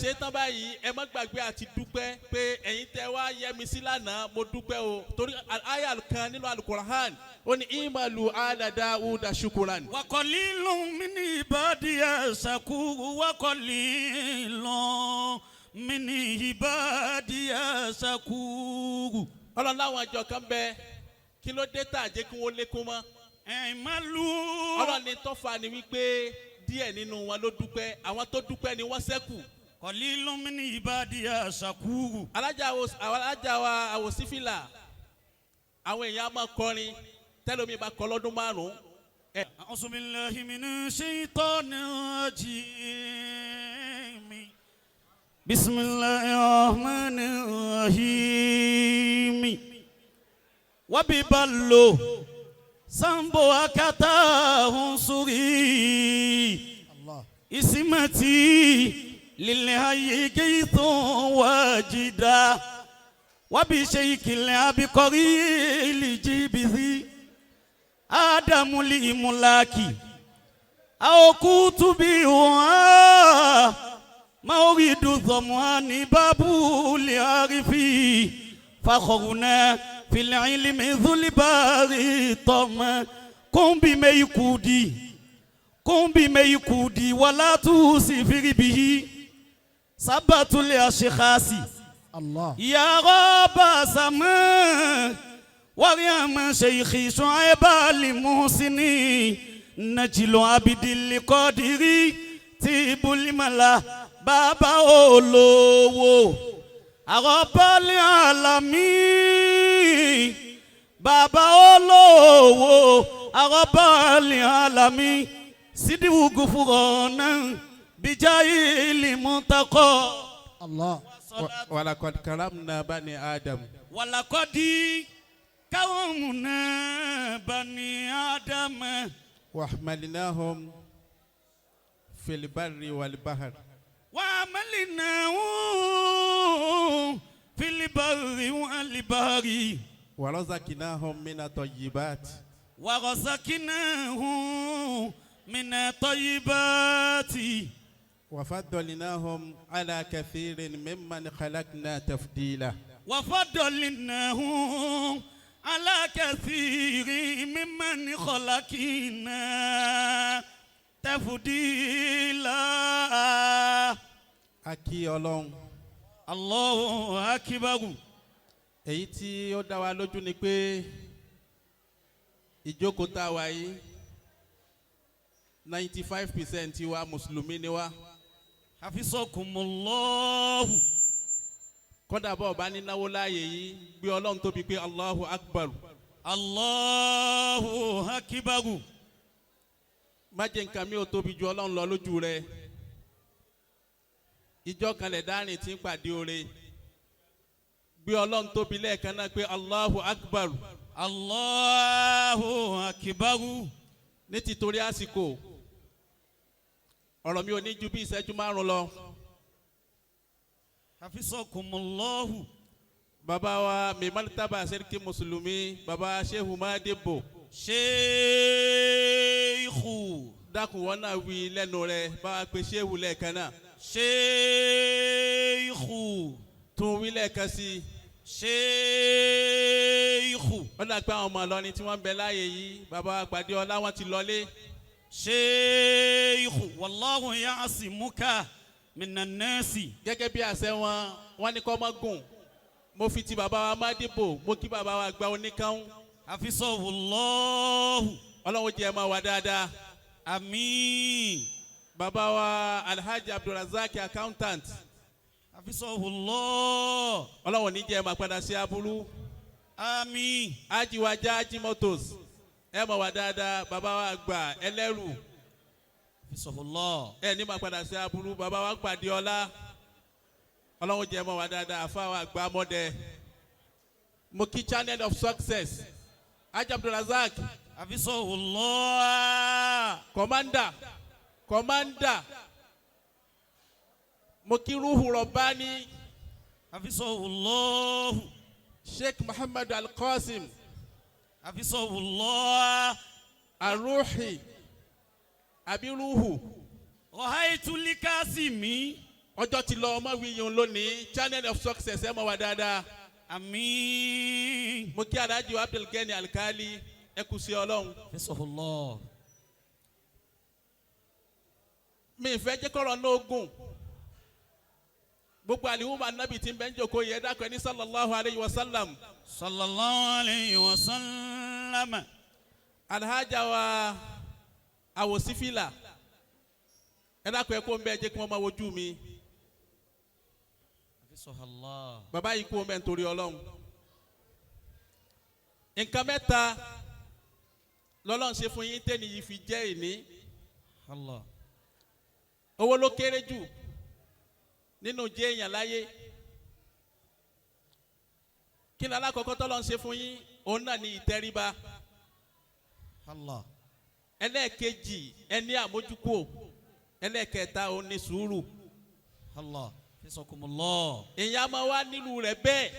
ṣe é tán báyìí, ẹ má gbàgbé àti dúpẹ́ pé ẹ̀yin tẹ́ wá yẹ mi sí lánàá, mo dúpẹ́ o, torí àyà kan nínú Alukurahan, ó ní i'malu ala Dawuda shukuran. وقليل من عبادي الشكور وقليل من عبادي الشكور. Ọlọ́run láwọn àjọ kan bẹ, kí ló dé tá a jẹ́ kí wọ́n lékún mọ́? اعملوا. Ọlọ́run ní tọ́fà ni wípé díẹ̀ nínú wọn ló dúpẹ́, àwọn tó dúpẹ́ ni wọ́n ṣẹ́kù. قليل من عبادي الشكور. Alájà wo, àwọn alájà wa àwòsífìlà, àwọn èèyàn á máa kọrin, tẹlomi bá kọ lọ́dún 5. أعوذ بالله من الشيطان الرجيم. بسم الله الرحمن الرحيم. وببلو سامبو أكتا هنصري اسمتي للهي جيث واجدا وبشيك العبقري لجيبذي آدم لملاكي أو كتبي مورد ظمآن باب لعارفي فخرنا في العلم ذو الباري طم قم بميكودي قم بميكودي ولا توسفر به سبة الأشخاص. الله. يا رب سماء وريم شيخي شعيب المحسني نجل عبد القادر تيب الملا بابا olówó àrọ́bálẹ̀ àlàmí bàbá olówó àrọ́bálẹ̀ àlàmí sídìwù gùfúrọ̀ náà bíjáyé ìlímùtakọ̀. الله. Walaqad karamna bani Adam. ولقد كرمنا بني آدم. Wahmalnahum fil barri wal bahr. وعملناه في البر والبحر. Warazaqnahum mina tayyibat. ورزقناه من الطيبات. Wafaddalnahum ala kathirin mimman khalaqna tafdila. وفضلناه على كثير ممن خلقنا تفضيلا. A kí Ọlọ́run. الله أكبر. Èyí tí ó dá wa lójú ni pé ìjókòó tá a wà yìí, 95% wa mùsùlùmí ni wa. حفظكم الله. Kódà bá ọba nínáwó láàyè yìí, gbé Ọlọ́run tóbi pé Allahu Akbar. الله أكبر. Má jẹ́ nǹkan mi ò tóbi ju Ọlọ́run lọ lójú rẹ. Ìjọ kan lẹ̀ dárìn tí ń pàdé oore. Gbé Ọlọ́run tóbi lẹ́ẹ̀kan náà pé Allahu Akbar. الله أكبر. Ní tìtorí àsìkò, ọ̀rọ̀ mi ò ní ju bí ìṣẹ́jú 5 lọ. حفظكم الله. Bàbá wa Maimartaba Sẹ́ríkì Mùsùlùmí, bàbá Shehu Madibo. شيخ. Dákun, wọn náà wí lẹ́nu rẹ, bá wa pe Shehu lẹ́ẹ̀kan náà. شيخ. Tún wí lẹ́ẹ̀kan sí i. شيخ. Wọ́n dà pé àwọn ọmọ Ìlọrin tí wọ́n ń bẹ láàyè yìí, bàbá wa pàdé ọlá, wọn ti lọlé. شيخ والله يعصمك من الناس. Gẹ́gẹ́ bí àṣẹ wọn, wọ́n ní kọ́ mọ́ gùn. Mo fi ti bàbá wa Mádìbò, mo kí bàbá wa gba oníkàún. حفظه الله. Ọlọ́run jẹ́ ẹ máa wà dáadáa. آمين. Bàbá wa Alhaji Abdulrasaq accountant. حفظه الله. Ọlọ́run ní jẹ́ ẹ máa padà sí aburú. آمين. Ajiwaja Aji Motors, ẹ máa wà dáadáa. Bàbá wa gbà ẹlẹ́rù. حفظه الله. Ẹ ní máa padà sí aburú. Bàbá wa pàdé ọlá, Ọlọ́run jẹ́ ẹ máa wà dáadáa. Àfa wa gbà mọ́dẹ, mo kí Channel of Success, Aji Abdulrasaq. حفظه الله. Commander, commander, mo kí Ruhu Rọ̀bání. حفظه الله. Sheikh Muhammad Al-Qasim. حفظه الله. Aruhi àbí Ruhu. رأيت لكاسمي. Ọjọ́ ti lọ ọmọ wíyun lónìí. Channel of Success, ẹ mọ̀ wá dáadáa. Àmín. Mo kí Alhaji Abdulgani Alikali, ẹ kú sí Ọlọ́run. Fisahullah. Mi ìfẹ́ jẹ́ kọ́rọ̀ náà gùn. Gbogbo àlìhùmà nábì tí ń bẹ́ ń jòkó yẹ dákọ̀ ẹni sallallahu alayhi wa sallam. Sallallahu alayhi wa sallam. Alhaja wa àwòsífìlà, ẹ dákọ̀ ẹ kó ń bẹ́ jẹ́ kí wọ́n máa wojú mi. Fisahullah. Bàbá yìí kó ń bẹ́ nítorí Ọlọ́run. Nǹkan mẹ́ta lọ́lọ́run ṣe fún yín tẹ́ni yìí fi jẹ́ ìní. Allah. Owó ló kéré jù nínú jẹ́ èèyàn láyé. Kí ni alákọ̀ọ́kọ́ tọ́lọ́run ṣe fún yín? Òun náà ni ìtẹríba. Allah. Ẹlẹ́ẹ̀kejì, ẹni àmójúkò. Ẹlẹ́ẹ̀kẹta, òun ni sùúrù. Allah. Fisakumullah. Èèyàn á máa wá nílùú rẹ̀ bẹ́ẹ̀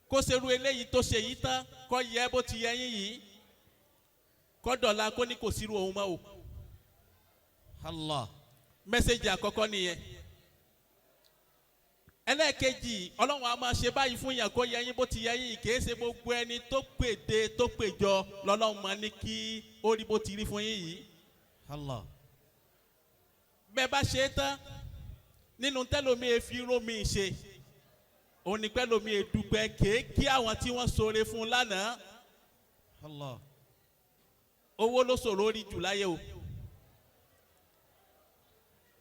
kó serú eléyìí tó ṣe yìí tán, kọ́ yẹ bó ti yẹ yín yìí, kọ́ dọ̀la kó ní kò sírú òun mọ́ o. Allah. Message àkọ́kọ́ nìyẹn. Ẹlẹ́ẹ̀kejì, Ọlọ́run á máa ṣe báyìí fún yàn kó yẹ yín bó ti yẹ yín. Kìí ṣe gbogbo ẹni tó pèdè tó péjọ lọ́lọ́run máa ní kí ó rí bó ti rí fún yín yìí. Allah. Bẹ́ẹ̀ bá ṣe é tán, nínú tẹ́lómi efi rómi ṣe òun ni pẹ́lómi edúpẹ́ kéèkì àwọn tí wọ́n ṣoore fún lánàá. Allah. Owó ló ṣòro rí jù láyé o.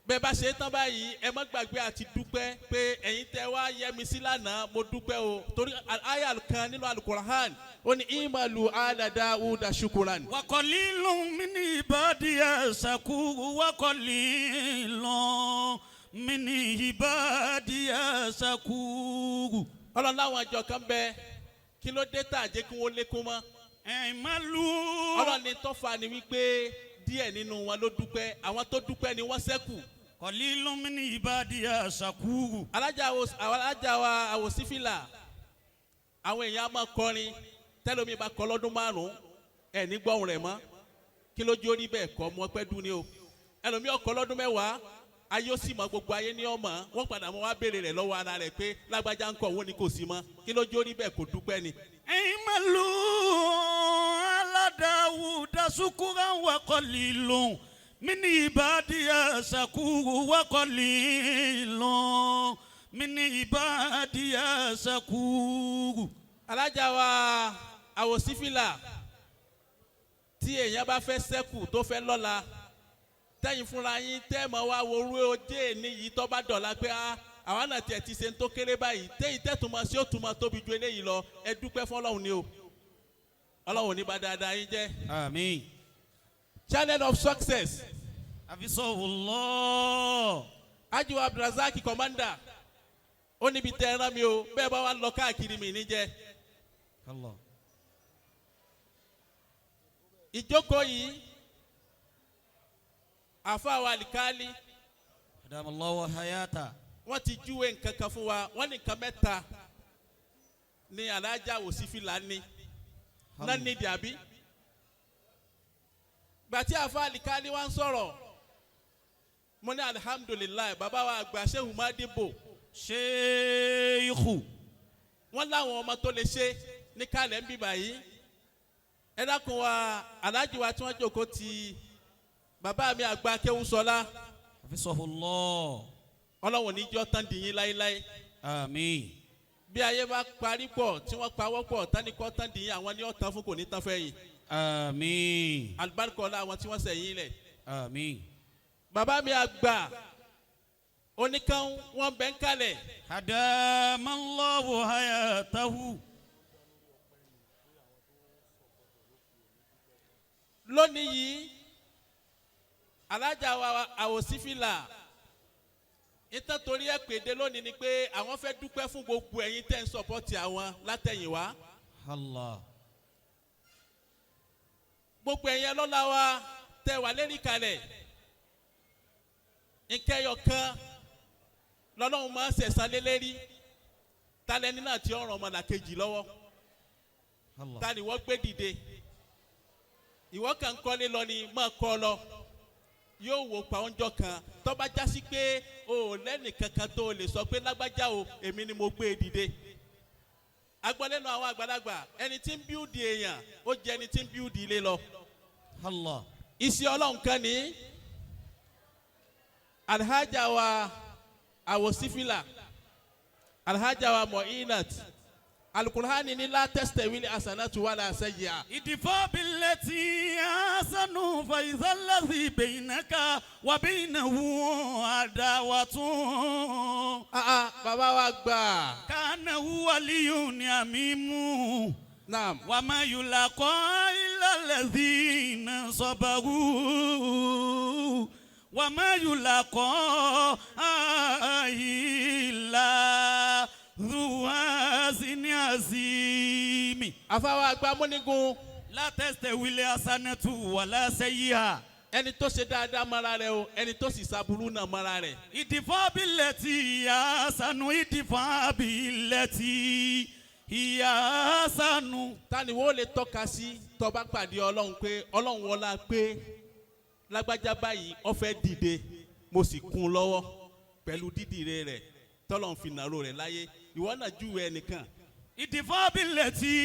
Bẹ́ẹ̀ bá ṣe é tán báyìí, ẹ má gbàgbé àti dúpẹ́ pé ẹ̀yin tẹ́ wá yẹ mi sí lánàá, mo dúpẹ́ o, torí àyà kan nínú Alukorahan ó ní i'malu ala Dawuda shukuran. وقليل من عبادي الشكور وقليل من عبادي الشكور. Ọlọ́run láwọn àjọ kan bẹ, kí ló dé tà jẹ́ kí wọ́n lékún mọ́? اعملوا. Ọlọ́run ní tọ́fà ni wípé díẹ̀ nínú wọn ló dúpẹ́, àwọn tó dúpẹ́ ni wọ́n ṣẹ́kù. قليل من عبادي الشكور. Alájà wo, àwọn alájà wa àwòsífìlà, àwọn èèyàn á máa kọrin, tẹlomi bá kọ lọ́dún 5, ẹ̀ ní gbọ́hùn rẹ̀ mọ́. Kí ló jó rí bẹ́ẹ̀? Kọ́ mọ́ pẹ́ dún ni o. Ẹlòmí ọkọ lọ́dún 10, ayé ó sì mọ, gbogbo ayé ní ọmọ wọ́n padà mọ́ wá béèrè rẹ̀ lọ́wọ́ ara rẹ̀ pé lágbájá ń kọ́ òun ni kò sí mọ́. Kí ló jó rí bẹ́ẹ̀? Kò dúpẹ́ ni. اعملوا على داود شكرا وقليل من عبادي الشكور وقليل من عبادي الشكور. Alájà wa àwòsífìlà, tí èèyàn bá fẹ́ sẹ́kù tó fẹ́ lọ́la, tẹ́yìn fúnra yín tẹ́ mọ́ wá worú ojú èní yìí, tó bá dọ̀la pé á àwa náà tiẹ̀ ti ṣe ń tó kéré báyìí, tẹ́yìn tẹ́tùmọ̀ sí ó túmọ̀ tóbi ju eléyìí lọ, ẹ dúpẹ́ fọlọ́run ni o. Ọlọ́run ní bá dáadáa yín jẹ́. آمين. Channel of Success. حفظه الله. Ajiwa Abdulrasaq Commander, ó níbi tẹ́ ẹ rán mi o, bẹ́ẹ̀ bá wà lọ káàkiri mi níjẹ́. الله. Ìjókòó yìí, àfa wa Alikali, أدام الله حياته. wọ́n ti júwe nǹkan kan fún wa. Wọ́n ní nǹkan mẹ́ta ní alájà òsífìlà ní náà nídìí àbí. Gbàtí àfa Alikali wa ń sọ̀rọ̀, mo ní alihamudulilayi, bàbá wa àgbà Shehu Madibo. شيخ. Wọ́n láwọn ọmọ tó lè ṣe ní kálẹ̀ ń bíbà yìí. Ẹ dákun wa, aláàjì wa tí wọ́n jókòó ti bàbá mi àgbà Kéwúsọlá, حفظه الله. Ọlọ́wọ̀n níjọ́ tán dìyín láéláé. آمين. Bí ayé bá parí pọ̀ tí wọ́n pawọ́ pọ̀ tánikọ́ tán dìyín, àwọn ní ọ̀tán fún kò ní tán fẹ́yìn. آمين. Alibarikọ́lá àwọn tí wọ́n sẹ̀yìn lẹ̀. آمين. Bàbá mi àgbà oníkan wọn bẹ́ ń kalẹ̀. أدام الله حياته. Lónìí yìí, alájà wa àwòsífìlà, ìtàn torí ẹ̀ pèdé lónìí ni pé àwọn fẹ́ dúpẹ́ fún gbogbo ẹ̀yin tẹ́ ń support àwọn látẹ̀yìnwá. Allah. Gbogbo ẹ̀yin ọlọ́lá wa tẹ́ wà lérí kalẹ̀, nkẹyọ kan lọ́lọ́run máa ń sẹ̀sán lé lérí, talẹ́ni náà tí ọ̀ràn ọmọlàkejì lọ́wọ́. Allah. Ta ni wọ́n gbé dìde? Ìwọ kàn kọ́lé lọ ni, máa kọ́ lọ. Yóò wò pa oúnjẹ kan tó bá jásí pé o ò lẹ́nì kankan tó o lè sọ pé lágbájá o, èmi ni mo gbé e dìde. Agbọ́lẹ́nu àwọn àgbàlagbà, ẹni tí ń bíúdi èèyàn, ó jẹ́ ẹni tí ń bíúdi ilé lọ. Allah. Iṣẹ́ Ọlọ́run kan ní Alhaja wa Awosifila, Alhaja wa Moinat, Alukur'ani ní la tastawil hasanatu wala sayyi'a. ادفع بالتي أحسن فإذا الذي بينك وبينه عداوة Ah ah, bàbá wa gbà. كأنه ولي حميم. Naam. وما يلقى إلا الذين صبروا وما يلقى إلا ذو حظ عظيم. Àfáwọn àgbà múnigun. لا تستوي الحسنة ولا سيئة. Ẹni tó ṣe dáadáa mọ́ra rẹ̀ o, ẹni tó sì ṣàbúrú náà mọ́ra rẹ̀. ادفع بالتي أحسن، ادفع بالتي هي أحسن. Ta ni wo lè tọ́ka sí tó bá pàdé Ọlọ́run pé Ọlọ́run wọlá pé lágbájá báyìí, ó fẹ́ dìde, mo sì kún un lọ́wọ́ pẹ̀lú dídìre rẹ̀ tọ́lọ́run fi nàró rẹ̀ láyé? Ìwọ náà júwe ẹnìkan. ادفع بالتي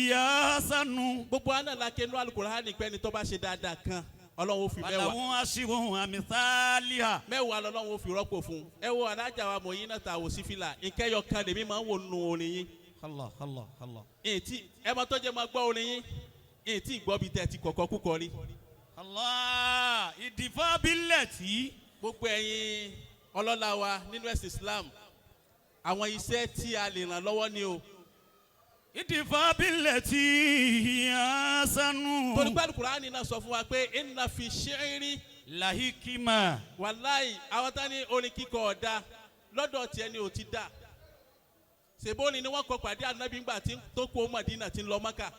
هي أحسن. Gbogbo àná la kẹnu Alukur'ani pé ẹni tó bá ṣe dáadáa kan, Ọlọ́run ó fi 10 فلهم عشر أمثالها. 10 lọ́lọ́run ó fi rọ́pò fún un. Ẹ wo alájà wa mọ̀ yín náà ta àwòsífìlà ìkẹyọ kan lèmi máa ń wò nù orin yín. الله الله الله. Èyí ẹ máa tọ́jú, ẹ máa gbọ́ orin yín, èyí tí ìgbọ́ bíi tẹ́ ti kọ̀kọ́ kúkọ rí. الله، ادفع بالتي. Gbogbo ẹ̀yin ọlọ́lá wa nínú ẹ̀sìn Islam, àwọn iṣẹ́ tí a lè ràn lọ́wọ́ ni o. ادفع بالتي هي أحسن. Torí pé Alukur'ani náà sọ fún wa pé إن في الشعر لحكمة. Wàláì, àwọn tá ní orin kíkọ ọ̀dà lọ́dọ̀ tiẹ̀ ni ò ti dà. Ṣèbóni ni wọ́n kọ pàdé ànábì ńgbà tí tó kó Mọ̀dínà tí ń lọ Mọ́kà.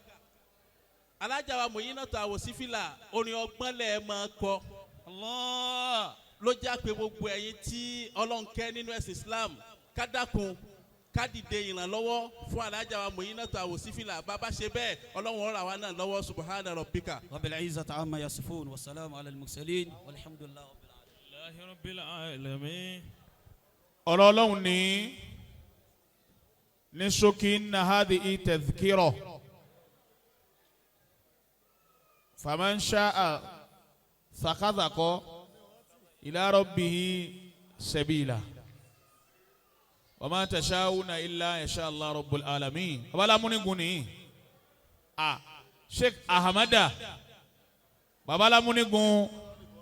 Alájà wa Mòyínà tó àwòsífìlà, orin ọgbọ́n lẹ̀ máa kọ. الله. Ló já pé gbogbo ẹ̀yin tí Ọlọ́run kẹ́ nínú ẹ̀sìn Islam, ká dákun, ká dìde ìrànlọ́wọ́ fún alájà wa Mòyínà tó àwòsífìlà. Bàbá ṣe bẹ́ẹ̀, Ọlọ́run ọ̀rọ̀ àwa náà lọ́wọ́. سبحان ربك. رب العزة عما يصفون والسلام على المرسلين والحمد لله رب العالمين. لله رب العالمين. Ọ̀rọ̀ Ọlọ́run ní ṣókí: إن هذه تذكرة فمن شاء اتخذ إلى ربه سبيلا وما تشاءون إلا أن يشاء الله رب العالمين. Abala múnigun ní a Sheikh Ahmada babalamúnigun.